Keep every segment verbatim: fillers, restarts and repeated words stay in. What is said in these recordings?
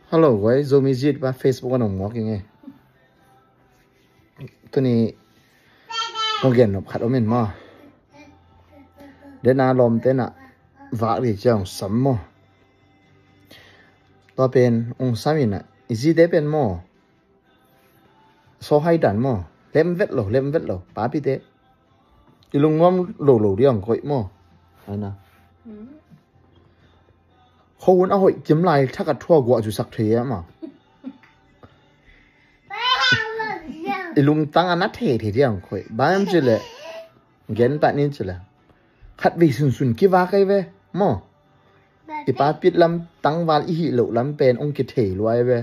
Hello guys, Zomi Zit pa Facebook ah nong muak ing e. Tuni kong gen nop khat om in maw. Dena lawmte na vak dih ciang sam maw. Tua pen ong sam in a, i zite pen maw, sawhai dan maw, lem vet lo, lem vet lo, papite. I lungnuam lo lo diang koih maw. Ai na. Khuahun a hoih kim lai thak a thua guah zusak thei e maw. I lungtang a na thei thei diang koih. Bang em ci le, gen pah ning ci le, khatvei sunsun kivak ei ve maw. I papit lam tangval i hih loh lam pen ong kithei luai ve.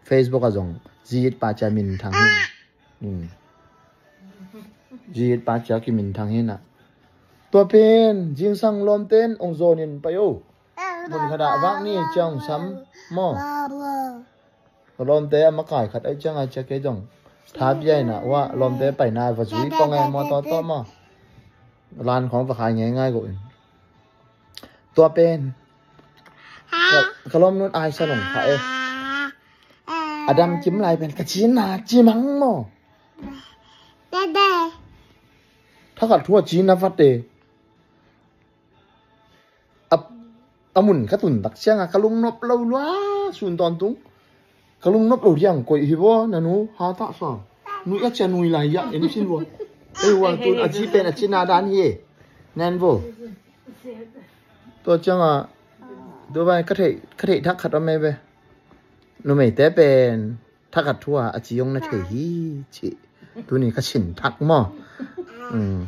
Facebook ah zong Zit pa cia minthang hi. Zit pa cia kiminthang hi na. Tua pen zingsang lawmte in ong zon in pai o. Mun khat ah vak ni ciang sam maw. Lawmte a makai khat ai ciang a cia kei zong tha pia in a, ua lawmte paina va zui pong e maw, tawh tawh maw. Lan khong va khai ngeingai go in. Tua pen ka, ka lawmnun ai sa nong kha e. A dam kim lai pen ka cina ci mang maw. Thakhat thua cina vat e. A, a mun ka tun tak ciang a ka lungnop lo lua sun tawntung. Ka lungnop lo diang koih hi vaw, na nu, ha ta sa. Nu a cia nui lai ya, en sin vaw. Ei vaw, tun a ci pen a cina dan hi e. Nen vaw. Tua ciang a, tua vai ka thei, ka thei thak khat om e ve. Numeite pen thakhat thua a ci ong na thei hi ci. Tuni ka sin thak maw.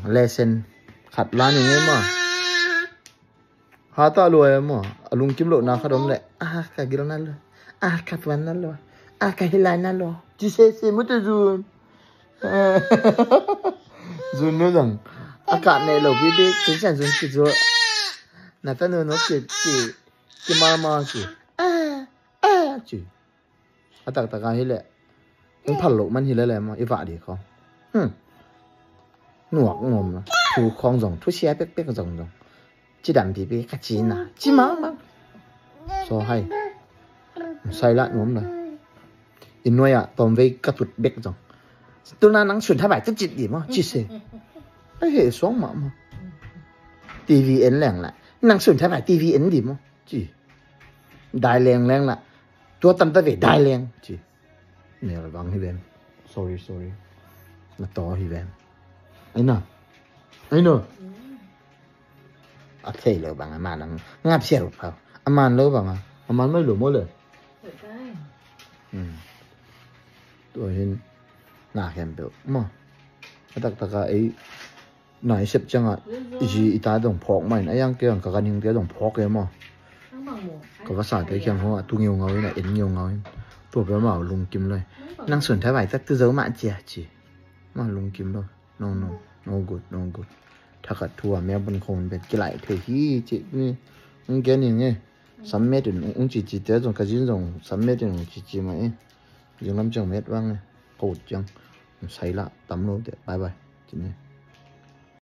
Lesson khat la ning e maw. Ha ta lua e maw. A lungkim lohna khat om le, a ka gil na lua, a ka tuan na lua, a ka hilai na lua, ci se se mu te zun. Zun nu zang a ka ne lo bi bi, ci sian zun ci zua. Na ta nu nu ci ci ci ma ma ci. A a ci. A taktak a hi leh ong phal loh man hi leh leh maw, i vah dih khawng. Hmm. Nuak nuam lo. Thu khawng zong, thusia pekpek zong zong. Cidam pipi ka cina. Ci mangmang. Sawhai. Sai lah nuam lo. I nuai ah tawmvei ka tut bek zong. Tuna nang sun thabai tut cit dih maw, ci se. A heh suang mahmah. T V en leng lah, nang sun thabai T V en dih maw, ci. Dai leng leng lah. Tua tam ta ve dai leng ci. Nel vang hi vem. Sorry, sorry. Na to hi vem. Ai na. Ai na. A thei lo bang a man ang ngap sial pau. A man lo bang a. A man mai lo mo le. Hmm. Tua hin na khem peuh maw. A taktak a ei na i sep ciang a i zi i ta dong phawk mah in, a yang ke ang ka ganhing te dong phawk e maw. Ka va sa te kiang hong a tu ngiu ngau in, a en ngiu ngau in. Tua peuh maw lungkim lai. Nang sun thabai tak tu zo mah cia ci. Maw lungkim lo. No, no. No good, no good. Thakhat thu a mel bun khong bet kilai thei hi ci ni. Ong gen ing e. Sam met in ong ci ci te zong ka zin zong sam met in ong ci ci mah e. Zing lam ciang met vang e. Ka ut ciang. Sai lah tam lo te. Bye bye. Ci ni.